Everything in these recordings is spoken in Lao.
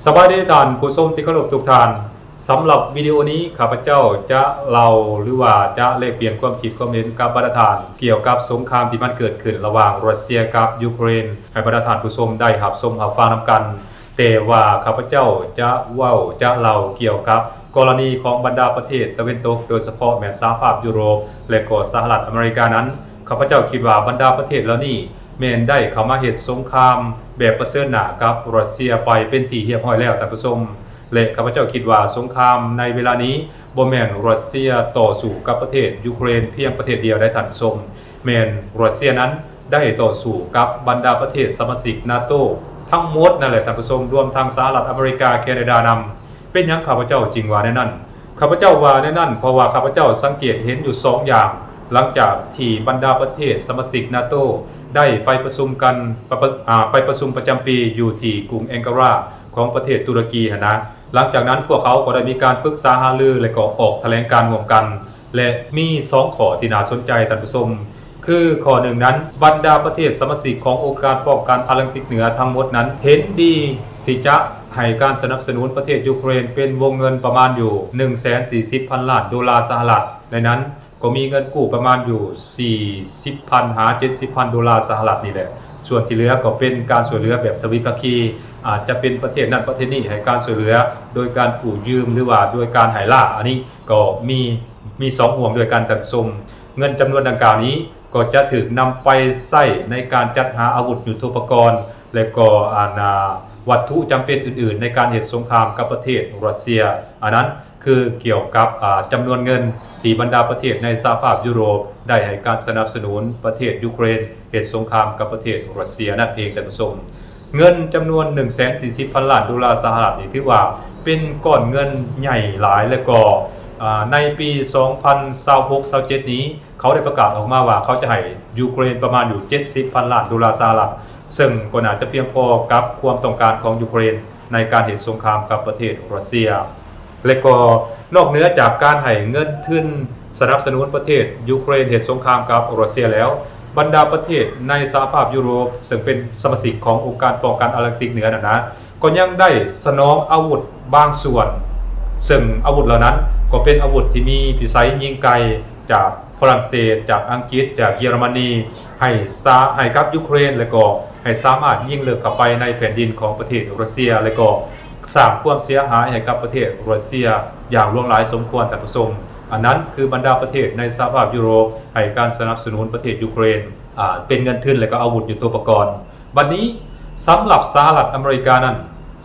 ສະບາຍດີທ່ານຜູ້ຊົມທີ່ເຄົາລົບທຸກທ່ານ. ສຳລັບວິດີໂອນີ້ ຂ້າພະເຈົ້າຈະເລົ່າ ຫຼືວ່າຈະແລກປ່ຽນຄວາມຄິດຄວາມເຫັນກັບບັນດາທ່ານ ກ່ຽວກັບສົງຄາມທີ່ມັນເກີດຂຶ້ນລະຫວ່າງຣັດເຊຍກັບຢູເຄຣນ ໃຫ້ບັນດາທ່ານຜູ້ຊົມໄດ້ຮັບຊົມຮັບຟັງນຳກັນ. ແຕ່ວ່າຂ້າພະເຈົ້າຈະເວົ້າຈະເລົ່າກ່ຽວກັບກໍລະນີຂອງບັນດາປະເທດຕາເວັນຕົກ ໂດຍສະເພາະແມ່ນສະຫະພາບຢູໂຣບ ແລະກໍສະຫະລັດອາເມລິການັ້ນ ຂ້າພະເຈົ້າຄິດວ່າບັນດາປະເທດເຫຼົ່ານີ້ແມ່ນໄດ້ເຂົ້າມາເຮັດສົງຄາມແບບປະເຊີນໜ້າກັບຣັດເຊຍໄປເປັນທີ່ຮຽບຮ້ອຍແລ້ວທ່ານຜູ້ຊົມ ແລະ ຂ້າພະເຈົ້າຄິດວ່າສົງຄາມໃນເວລານີ້ບໍ່ແມ່ນຣັດເຊຍຕໍ່ສູ້ກັບປະເທດຢູເຄຣນພຽງປະເທດດຽວໃດທ່ານຜູ້ຊົມ, ແມ່ນຣັດເຊຍນັ້ນໄດ້ຕໍ່ສູ້ກັບບັນດາປະເທດສະມາຊິກນາໂຕທັງໝົດນັ້ນແຫຼະທ່ານຜູ້ຊົມ, ລວມທັງສະຫະລັດອາເມລິກາ, ແຄນາດານຳ. ເປັນຫຍັງຂ້າພະເຈົ້າຈຶ່ງວ່າແນວນັ້ນ? ຂ້າພະເຈົ້າວ່າແນວນັ້ນ ເພາະວ່າຂ້າພະເຈົ້າສັງເກດເຫັນຢູ່ສອງຢ່າງ ຫຼັງຈາກທີ່ບັນດາປະເທດສະມາຊິກນາໂຕໄດ້ໄປປະຊຸມກັນ ປະ ປະ ອາ ໄປປະຊຸມປະຈຳປີຢູ່ທີ່ກຸງແອງກາຣາຂອງປະເທດຕຸລະກີຫັ້ນນະ. ຫຼັງຈາກນັ້ນພວກເຂົາກໍໄດ້ມີການປຶກສາຫາລື ແລະກໍອອກຖະແຫຼງການຮ່ວມກັນ ແລະມີສອງຂໍ້ທີ່ໜ້າສົນໃຈທ່ານຜູ້ຊົມ ຄືຂໍ້ໜຶ່ງນັ້ນ ບັນດາປະເທດສະມາຊິກຂອງອົງການປ້ອງກັນອາຕແລນຕິກເໜືອທັງໝົດນັ້ນເຫັນດີທີ່ຈະໃຫ້ການສະໜັບສະໜູນປະເທດຢູເຄຣນເປັນວົງເງິນປະມານຢູ່ໜຶ່ງແສນສີ່ສິບພັນລ້ານໂດລາສະຫະລັດ. ໃນນັ້ນກໍມີເງິນກູ້ປະມານຢູ່ສີ່ສິບພັນຫາເຈັດສິບພັນໂດລາສະຫະລັດນີ້ແຫຼະ. ສ່ວນທີ່ເຫຼືອກໍເປັນການຊ່ວຍເຫຼືອແບບທະວີພາຄີ ອາດຈະເປັນປະເທດນັ້ນປະເທດນີ້ໃຫ້ການຊ່ວຍເຫຼືອໂດຍການກູ້ຢືມ ຫຼືວ່າໂດຍການໃຫ້ລ້າ. ອັນນີ້ກໍມີ ມີສອງຫ່ວງດ້ວຍກັນທ່ານຜູ້ຊົມ. ເງິນຈຳນວນດັ່ງກ່າວນີ້ກໍຈະຖືກນຳໄປໃຊ້ໃນການຈັດຫາອາວຸດຍຸດໂທປະກອນ ແລະກໍອັນ ອາ ວັດຖຸຈຳເປັນອື່ນໆ ໃນການເຮັດສົງຄາມກັບປະເທດຣັດເຊຍ. ອັນນັ້ນຄືກ່ຽວກັບ ອາ ຈຳນວນເງິນທີ່ບັນດາປະເທດໃນສະຫະພາບຢູໂຣບໄດ້ໃຫ້ການສະໜັບສະໜູນປະເທດຢູເຄຣນເຮັດສົງຄາມກັບປະເທດຣັດເຊຍນັ້ນເອງທ່ານຜູ້ຊົມ. ເງິນຈຳນວນໜຶ່ງແສນສີ່ສິບພັນລ້ານໂດລາສະຫະລັດນີ້ ຖືວ່າເປັນກ້ອນເງິນໃຫຍ່ຫຼາຍ ແລະກໍ ອາ ໃນປີສອງພັນຊາວຫົກ ຊາວເຈັດນີ້ ເຂົາໄດ້ປະກາດອອກມາວ່າເຂົາຈະໃຫ້ຢູເຄຣນປະມານຢູ່ເຈັດສິບພັນລ້ານໂດລາສະຫະລັດ, ເຊິ່ງກໍໜ້າຈະພຽງພໍກັບຄວາມຕ້ອງການຂອງຢູເຄຣນໃນການເຮັດສົງຄາມກັບປະເທດຣັດເຊຍ. ແລະກໍນອກເໜືອຈາກການໃຫ້ເງິນທຶນສະໜັບສະໜູນປະເທດຢູເຄຣນເຮັດສົງຄາມກັບຣັດເຊຍແລ້ວ, ບັນດາປະເທດໃນສະຫະພາບຢູໂຣບ ເຊິ່ງເປັນສະມາຊິກຂອງອົງການປ້ອງກັນອາຕແລນຕິກເໜືອນັ້ນນະ ກໍຍັງໄດ້ສະໜອງອາວຸດບາງສ່ວນ, ເຊິ່ງອາວຸດເຫຼົ່ານັ້ນກໍເປັນອາວຸດທີ່ມີພິໄສຍິງໄກຈາກຝຣັ່ງເສດ, ຈາກອັງກິດ, ຈາກເຢຍລະມະນີ ໃຫ້ສາ ໃຫ້ກັບຢູເຄຣນ ແລະກໍໃຫ້ສາມາດຍິງເລິກເຂົ້າໄປໃນແຜ່ນດິນຂອງປະເທດຣັດເຊຍ ແລະກໍສ້າງຄວາມເສຍຫາຍໃຫ້ກັບປະເທດຣັດເຊຍຢ່າງຫຼວງຫຼາຍສົມຄວນ, ທ່ານຜູ້ຊົມ. ອັນນັ້ນຄືບັນດາປະເທດໃນສະຫະພາບຢູໂຣບໃຫ້ການສະໜັບສະໜູນປະເທດຢູເຄຣນ ອາ ເປັນເງິນທຶນ ແລະກໍອາວຸດຍຸດໂທປະກອນ. ບັດນີ້ ສຳລັບສະຫະລັດອາເມລິການັ້ນ,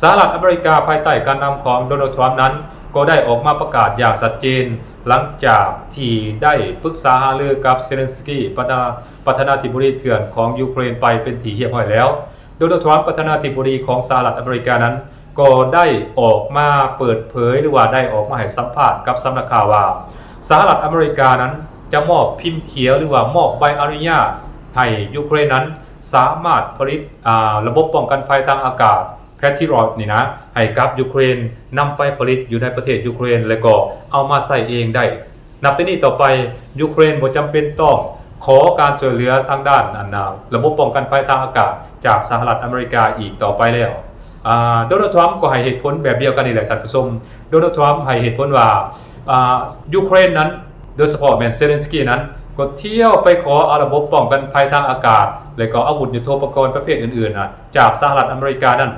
ສະຫະລັດອາເມລິກາພາຍໃຕ້ການນຳຂອງໂດນັລ ທຣຳນັ້ນ ກໍໄດ້ອອກມາປະກາດຢ່າງຊັດເຈນ ຫຼັງຈາກທີ່ໄດ້ປຶກສາຫາລືກັບເຊເລັນສກີ ປະທານາ ປະທານາທິບໍດີເຖື່ອນຂອງຢູເຄຣນໄປເປັນທີ່ຮຽບຮ້ອຍແລ້ວ. ໂດນັລ ທຣຳ ປະທານາທິບໍດີຂອງສະຫະລັດອາເມລິການັ້ນ ກໍໄດ້ອອກມາເປີດເຜີຍ ຫຼືວ່າໄດ້ອອກມາໃຫ້ສຳພາດກັບສຳນັກຂ່າວວ່າ ສະຫະລັດອາເມລິການັ້ນຈະມອບພິມຂຽວ ຫຼືວ່າມອບໃບອະນຸຍາດໃຫ້ຢູເຄຣນນັ້ນ ສາມາດຜະລິດ ອາ ລະບົບປ້ອງກັນໄພທາງອາກາດ Patriot ນີ້ນະ ໃຫ້ກັບຢູເຄຣນ ນຳໄປຜະລິດຢູ່ໃນປະເທດຢູເຄຣນ ແລະກໍເອົາມາໃຊ້ເອງໄດ້. ນັບແຕ່ນີ້ຕໍ່ໄປ ຢູເຄຣນບໍ່ຈຳເປັນຕ້ອງຂໍການຊ່ວຍເຫຼືອທາງດ້ານ ອັນນາ ລະບົບປ້ອງກັນໄພທາງອາກາດຈາກສະຫະລັດອາເມລິກາອີກຕໍ່ໄປແລ້ວ. ອາ ໂດນັລ ທຣຳ ກໍໃຫ້ເຫດຜົນແບບດຽວກັນນີ້ແຫຼະທ່ານຜູ້ຊົມ. ໂດນັລ ທຣຳ ໃຫ້ເຫດຜົນວ່າ ອາ ຢູເຄຣນນັ້ນ ໂດຍສະເພາະແມ່ນເຊເລັນສກີນັ້ນ ກໍທ່ຽວໄປຂໍເອົາລະບົບປ້ອງກັນໄພທາງອາກາດ ແລະກໍອາວຸດຍຸດໂທປະກອນປະເພດອື່ນໆນະ ຈາກສະຫະລັດອາເມລິການັ້ນ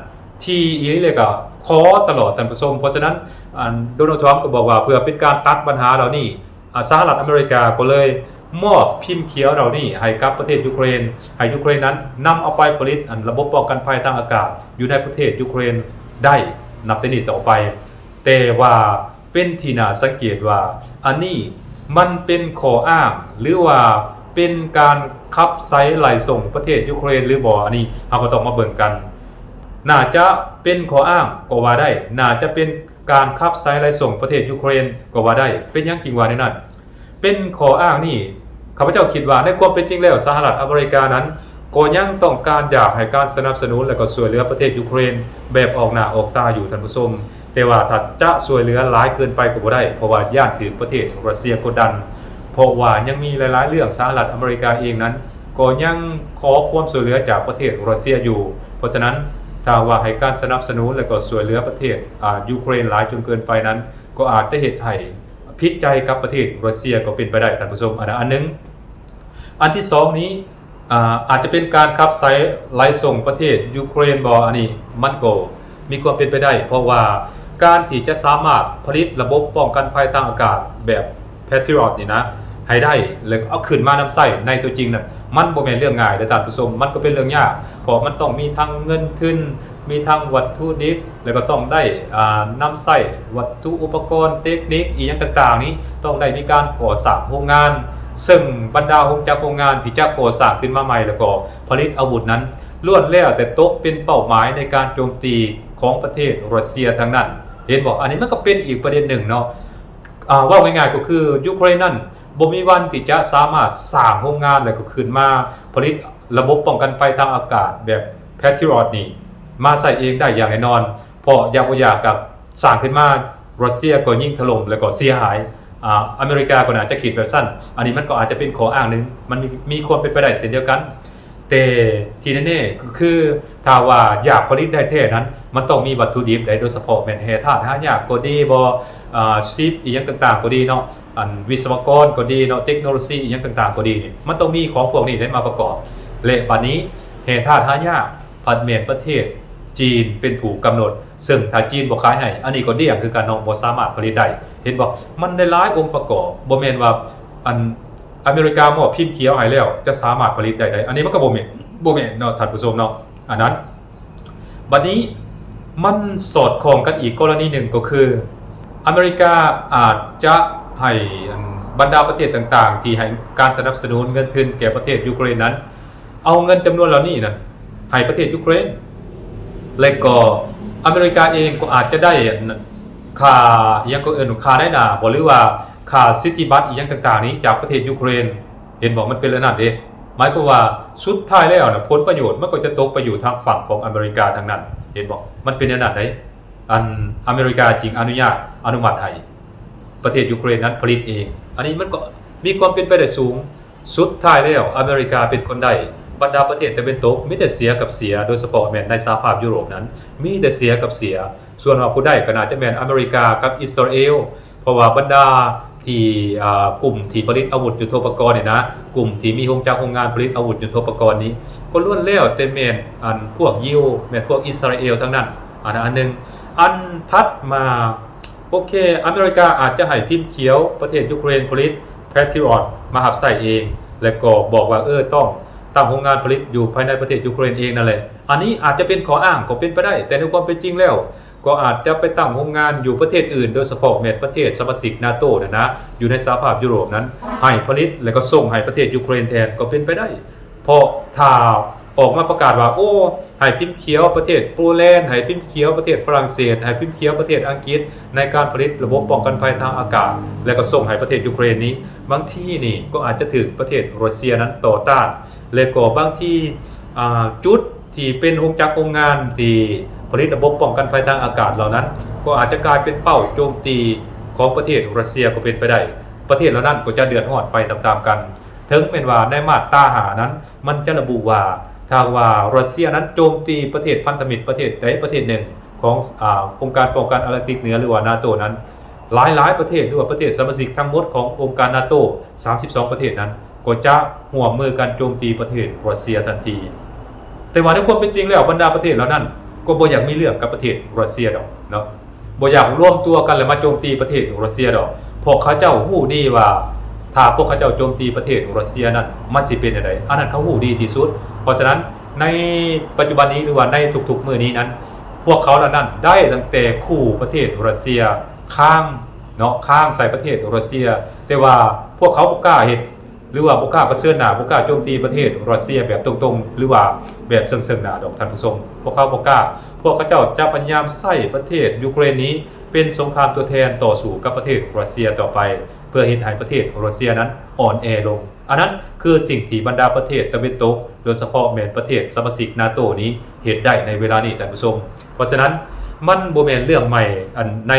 ທີ່ອີ່ຫຼີ ແລະກໍຂໍຕະຫຼອດທ່ານຜູ້ຊົມ. ເພາະສະນັ້ນ ອັນ ໂດນັລ ທຣຳ ກໍບອກວ່າ ເພື່ອເປັນການຕັດບັນຫາເຫຼົ່ານີ້ ອາ ສະຫະລັດອາເມລິກາກໍເລີຍມອບພິມຂຽວເຫຼົ່ານີ້ໃຫ້ກັບປະເທດຢູເຄຣນ ໃຫ້ຢູເຄຣນນັ້ນນຳເອົາໄປຜະລິດ ອັນ ລະບົບປ້ອງກັນໄພທາງອາກາດຢູ່ໃນປະເທດຢູເຄຣນໄດ້ ນັບແຕ່ນີ້ຕໍ່ໄປ. ແຕ່ວ່າ ເປັນທີ່ໜ້າສັງເກດວ່າ ອັນນີ້ມັນເປັນຂໍ້ອ້າງ ຫຼືວ່າເປັນການຂັບໄສໄລ່ສົ່ງປະເທດຢູເຄຣນຫຼືບໍ່, ອັນນີ້ເຮົາກໍຕ້ອງມາເບິ່ງກັນ. ໜ້າຈະເປັນຂໍ້ອ້າງກໍວ່າໄດ້, ໜ້າຈະເປັນການຂັບໄສໄລ່ສົ່ງປະເທດຢູເຄຣນກໍວ່າໄດ້. ເປັນຫຍັງຈຶ່ງວ່າແນວນັ້ນ? ເປັນຂໍ້ອ້າງນີ້ ຂ້າພະເຈົ້າຄິດວ່າໃນຄວາມເປັນຈິງແລ້ວ ສະຫະລັດອາເມລິການັ້ນກໍຍັງຕ້ອງການຢາກໃຫ້ການສະໜັບສະໜູນ ແລະກໍຊ່ວຍເຫຼືອປະເທດຢູເຄຣນແບບອອກໜ້າອອກຕາຢູ່ທ່ານຜູ້ຊົມ. ແຕ່ວ່າຖ້າຈະຊ່ວຍເຫຼືອຫຼາຍເກີນໄປກໍບໍ່ໄດ້ ເພາະວ່າຢ້ານຖືກປະເທດຣັດເຊຍກົດດັນ, ເພາະວ່າຍັງມີຫຼາຍໆເລື່ອງ ສະຫະລັດອາເມລິກາເອງນັ້ນກໍຍັງຂໍຄວາມຊ່ວຍເຫຼືອຈາກປະເທດຣັດເຊຍຢູ່. ເພາະສະນັ້ນ ຖ້າວ່າໃຫ້ການສະໜັບສະໜູນ ແລະກໍຊ່ວຍເຫຼືອປະເທດ ອາ ຢູເຄຣນຫຼາຍຈົນເກີນໄປນັ້ນ ກໍອາດຈະເຮັດໃຫ້ຜິດໃຈກັບປະເທດຣັດເຊຍກໍເປັນໄປໄດ້ ທ່ານຜູ້ຊົມ. ອັນນັ້ນອັນໜຶ່ງ. ອັນທີສອງນີ້ ອາ ອາດຈະເປັນການຂັບໄສໄຫຼສົ່ງປະເທດຢູເຄຣນບໍ? ອັນນີ້ມັນກໍມີຄວາມເປັນໄປໄດ້ ເພາະວ່າການທີ່ຈະສາມາດຜະລິດລະບົບປ້ອງກັນໄພທາງອາກາດແບບ Patriot ນີ້ນະ ໃຫ້ໄດ້ ແລ້ວເອົາຂຶ້ນມານຳໃຊ້ໃນຕົວຈິງນັ້ນ ມັນບໍ່ແມ່ນເລື່ອງງ່າຍເດີທ່ານຜູ້ຊົມ, ມັນກໍເປັນເລື່ອງຍາກ ເພາະມັນຕ້ອງມີທັງເງິນທຶນ ມີທັງວັດຖຸດິບ ແລ້ວກໍຕ້ອງໄດ້ ອາ ນຳໃຊ້ວັດຖຸອຸປະກອນເຕັກນິກອີ່ຫຍັງຕ່າງໆນີ້ ຕ້ອງໄດ້ມີການກໍ່ສ້າງໂຮງງານ ເຊິ່ງບັນດາໂຮງຈັກໂຮງງານທີ່ຈະກໍ່ສ້າງຂຶ້ນມາໃໝ່ ແລ້ວກໍຜະລິດອາວຸດນັ້ນ ລ້ວນແລ້ວແຕ່ຕົກເປັນເປົ້າໝາຍໃນການໂຈມຕີຂອງປະເທດຣັດເຊຍທັງນັ້ນ ເຫັນບໍ່? ອັນນີ້ມັນກໍເປັນອີກປະເດັນໜຶ່ງເນາະ. ອາ ເວົ້າງ່າຍໆກໍຄືຢູເຄຣນນັ້ນບໍ່ມີວັນທີ່ຈະສາມາດສ້າງໂຮງງານ ແລ້ວກໍຂຶ້ນມາຜະລິດລະບົບປ້ອງກັນໄພທາງອາກາດແບບ Patriot ນີ້ມາໃຊ້ເອງໄດ້ຢ່າງແນ່ນອນ ເພາະຢາກບໍ່ຢາກກໍສ້າງຂຶ້ນມາ ຣັດເຊຍກໍຍິງຖະຫຼົ່ມ ແລ້ວກໍເສຍຫາຍ. ອາ ອາເມລິກາກໍໜ້າຈະຄິດແບບຊັ້ນ. ອັນນີ້ມັນກໍອາດຈະເປັນຂໍ້ອ້າງໜຶ່ງ ມັນມີ ມີຄວາມເປັນໄປໄດ້ເຊັ່ນດຽວກັນ. ແຕ່ທີ່ແນ່ໆກໍຄື ຖ້າວ່າຢາກຜະລິດໄດ້ແທ້ນັ້ນ ມັນຕ້ອງມີວັດຖຸດິບໃດ໋ ໂດຍສະເພາະແມ່ນແຮ່ທາດຫາຍາກກໍດີບໍ ອາ ຊິບອີ່ຫຍັງຕ່າງໆກໍດີເນາະ ອັນວິສະວະກອນກໍດີເນາະ ເຕັກໂນໂລຊີອີ່ຫຍັງຕ່າງໆກໍດີນີ້ ມັນຕ້ອງມີຂອງພວກນີ້ໄດ້ມາປະກອບ ແລະ ບັດນີ້ແຮ່ທາດຫາຍາກພັດແມ່ນປະເທດຈີນເປັນຜູ້ກຳນົດ ເຊິ່ງຖ້າຈີນບໍ່ຂາຍໃຫ້ ອັນນີ້ກໍດ້ຽງຄືກັນເນາະ ບໍ່ສາມາດຜະລິດໄດ້ ເຫັນບໍ່? ມັນໄດ້ຫຼາຍອົງປະກອບ ບໍ່ແມ່ນວ່າ ອັນ ອາເມລິກາມອບພິມຂຽວໃຫ້ແລ້ວ ຈະສາມາດຜະລິດໄດ້ໃດ໋ ອັນນີ້ມັນກໍບໍ່ແມ່ນ ບໍ່ແມ່ນເນາະທ່ານຜູ້ຊົມເນາະ ອັນນັ້ນ. ບັດນີ້ມັນສອດຄ່ອງກັນອີກກໍລະນີໜຶ່ງກໍຄື ອາເມລິກາອາດຈະໃຫ້ ອັນ ບັນດາປະເທດຕ່າງໆ ທີ່ໃຫ້ການສະໜັບສະໜູນເງິນທຶນແກ່ປະເທດຢູເຄຣນນັ້ນ ເອົາເງິນຈຳນວນເຫຼົ່ານີ້ນັ້ນໃຫ້ປະເທດຢູເຄຣນ ແລະກໍອາເມລິກາເອງກໍອາດຈະໄດ້ ອັນ ຄ່າ ອີ່ຫຍັງກໍເອີ້ນ ຄ່ານາຍໜ້າບໍ ຫຼືວ່າຄ່າສິດທິບັດອີ່ຫຍັງຕ່າງໆນີ້ຈາກປະເທດຢູເຄຣນ ເຫັນບໍ່? ມັນເປັນແນວນັ້ນເດ້ ໝາຍຄວາມວ່າສຸດທ້າຍແລ້ວນະ ຜົນປະໂຫຍດມັນກໍຈະຕົກໄປຢູ່ທາງຝັ່ງຂອງອາເມລິກາທັງນັ້ນ ເຫັນບໍ່? ມັນເປັນແນວນັ້ນເດ້ ອັນອາເມລິກາຈຶ່ງອະນຸຍາດ ອະນຸມັດໃຫ້ປະເທດຢູເຄຣນນັ້ນຜະລິດເອງ ອັນນີ້ມັນກໍມີຄວາມເປັນໄປໄດ້ສູງ. ສຸດທ້າຍແລ້ວອາເມລິກາເປັນຄົນໄດ້ ບັນດາປະເທດຕາເວັນຕົກມີແຕ່ເສຍກັບເສຍ ໂດຍສະເພາະແມ່ນໃນສະຫະພາບຢູໂຣບນັ້ນ ມີແຕ່ເສຍກັບເສຍ. ສ່ວນວ່າຜູ້ໄດ້ກໍໜ້າຈະແມ່ນອາເມລິກາກັບອິດສະຣາເອລ ເພາະວ່າບັນດາທີ່ ອາ ກຸ່ມທີ່ຜະລິດອາວຸດຍຸດໂທປະກອນນີ້ນະ ກຸ່ມທີ່ມີໂຮງຈັກໂຮງງານຜະລິດອາວຸດຍຸດໂທປະກອນນີ້ ກໍລ້ວນແລ້ວແຕ່ແມ່ນ ອັນ ພວກຢິວ ແມ່ນພວກອິດສະຣາເອລທັງນັ້ນ ອັນນັ້ນອັນໜຶ່ງ. ອັນຖັດມາ ໂອເຄ ອາເມລິກາອາດຈະໃຫ້ພິມຂຽວປະເທດຢູເຄຣນຜະລິດ Patriot ມາຮັບໃຊ້ເອງ ແລະກໍບອກວ່າ ເອີ ຕ້ອງຕັ້ງໂຮງງານຜະລິດຢູ່ພາຍໃນປະເທດຢູເຄຣນເອງນັ້ນແຫຼະ. ອັນນີ້ອາດຈະເປັນຂໍ້ອ້າງກໍເປັນໄປໄດ້, ແຕ່ໃນຄວາມເປັນຈິງແລ້ວ ກໍອາດຈະໄປຕັ້ງໂຮງງານຢູ່ປະເທດອື່ນ, ໂດຍສະເພາະແມ່ນປະເທດສະມາຊິກນາໂຕນັ້ນນະ, ຢູ່ໃນສະຫະພາບຢູໂຣບນັ້ນ ໃຫ້ຜະລິດ ແລະກໍສົ່ງໃຫ້ປະເທດຢູເຄຣນແທນ ກໍເປັນໄປໄດ້. ເພາະຖ້າອອກມາປະກາດວ່າ ໂອ້ ໃຫ້ພິມຂຽວປະເທດໂປແລນ, ໃຫ້ພິມຂຽວປະເທດຝຣັ່ງເສດ, ໃຫ້ພິມຂຽວປະເທດອັງກິດ ໃນການຜະລິດລະບົບປ້ອງກັນໄພທາງອາກາດ ແລະກໍສົ່ງໃຫ້ປະເທດຢູເຄຣນນີ້, ບາງທີນີ້ກໍອາດຈະຖືກປະເທດຣັດເຊຍນັ້ນຕໍ່ຕ້ານ ແລະກໍບາງທີ ອາ ຈຸດທີ່ເປັນໂຮງຈັກໂຮງງານທີ່ຜະລິດລະບົບປ້ອງກັນໄພທາງອາກາດເຫຼົ່ານັ້ນ ກໍອາດຈະກາຍເປັນເປົ້າໂຈມຕີຂອງປະເທດຣັດເຊຍກໍເປັນໄປໄດ້. ປະເທດເຫຼົ່ານັ້ນກໍຈະເດືອດຮ້ອນໄປຕາມໆກັນ. ເຖິງແມ່ນວ່າໃນມາດຕາຫ້ານັ້ນ ມັນຈະລະບຸວ່າ ຖ້າຫາກວ່າຣັດເຊຍນັ້ນໂຈມຕີປະເທດພັນທະມິດປະເທດໃດປະເທດໜຶ່ງຂອງ ອາ ອົງການປ້ອງກັນອາກຕິກເໜືອ ຫຼືວ່ານາໂຕນັ້ນ ຫຼາຍໆປະເທດ ຫຼືວ່າປະເທດສະມາຊິກທັງໝົດຂອງອົງການນາໂຕ ສາມສິບສອງປະເທດນັ້ນ ກໍຈະຮ່ວມມືກັນໂຈມຕີປະເທດຣັດເຊຍທັນທີ. ແຕ່ວ່າໃນຄວາມເປັນຈິງແລ້ວ ບັນດາປະເທດເຫຼົ່ານັ້ນກໍບໍ່ຢາກມີເລື່ອງກັບປະເທດຣັດເຊຍດອກເນາະ. ບໍ່ຢາກລວມຕົວກັນແລ້ວມາໂຈມຕີປະເທດຣັດເຊຍດອກ ເພາະເຂົາເຈົ້າຮູ້ດີວ່າ ຖ້າພວກເຂົາເຈົ້າໂຈມຕີປະເທດຣັດເຊຍນັ້ນ ມັນຊິເປັນແນວໃດ, ອັນນັ້ນເຂົາຮູ້ດີທີ່ສຸດ. ເພາະສະນັ້ນ ໃນປັດຈຸບັນນີ້ ຫຼືວ່າໃນທຸກໆມື້ນີ້ນັ້ນ ພວກເຂົາເຫຼົ່ານັ້ນໄດ້ຕັ້ງແຕ່ຂູ່ປະເທດຣັດເຊຍ ຄ້າງເນາະ, ຄ້າງໃສ່ປະເທດຣັດເຊຍ, ແຕ່ວ່າພວກເຂົາບໍ່ກ້າເຮັດ ຫຼືວ່າບໍ່ກ້າປະເຊີນໜ້າ, ບໍ່ກ້າໂຈມຕີປະເທດຣັດເຊຍແບບຕົງໆ ຫຼືວ່າແບບເຊິ່ງໆໜ້າດອກທ່ານຜູ້ຊົມ. ພວກເຂົາບໍ່ກ້າ, ພວກເຂົາເຈົ້າຈະພະຍາຍາມໃຊ້ປະເທດຢູເຄຣນນີ້ເປັນສົງຄາມຕົວແທນຕໍ່ສູ້ກັບປະເທດຣັດເຊຍຕໍ່ໄປ ເພື່ອເຮັດໃຫ້ປະເທດຣັດເຊຍນັ້ນອ່ອນແອລົງ. ອັນນັ້ນຄືສິ່ງທີ່ບັນດາປະເທດຕາເວັນຕົກ ໂດຍສະເພາະແມ່ນປະເທດສະມາຊິກນາໂຕນີ້ເຮັດໄດ້ໃນເວລານີ້ທ່ານຜູ້ຊົມ. ເພາະສະນັ້ນ ມັນບໍ່ແມ່ນເລື່ອງໃໝ່ ອັນ ໃນ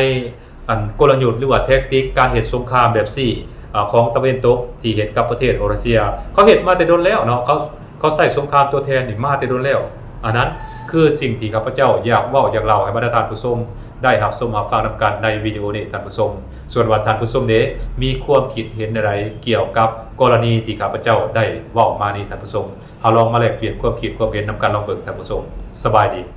ອັນ ກົນລະຍຸດ ຫຼືວ່າແທັກຕິກການເຮັດສົງຄາມແບບຊີ້ ອາ ຂອງຕາເວັນຕົກທີ່ເຮັດກັບປະເທດຣັດເຊຍ. ເຂົາເຮັດມາແຕ່ດົນແລ້ວເນາະ, ເຂົາ ເຂົາໃຊ້ສົງຄາມຕົວແທນນີ້ມາແຕ່ດົນແລ້ວ. ອັນນັ້ນຄືສິ່ງທີ່ຂ້າພະເຈົ້າຢາກເວົ້າຢາກເລົ່າໃຫ້ບັນດາທ່ານຜູ້ຊົມໄດ້ຮັບຊົມຮັບຟັງນຳກັນໃນວິດີໂອນີ້ທ່ານຜູ້ຊົມ. ສ່ວນວ່າທ່ານຜູ້ຊົມເດ ມີຄວາມຄິດເຫັນແນວໃດກ່ຽວກັບກໍລະນີທີ່ຂ້າພະເຈົ້າໄດ້ເວົ້າມານີ້ທ່ານຜູ້ຊົມ, ເຮົາລອງມາແລກປ່ຽນຄວາມຄິດຄວາມເຫັນນຳກັນລອງເບິ່ງທ່ານຜູ້ຊົມ. ສະບາຍດີ.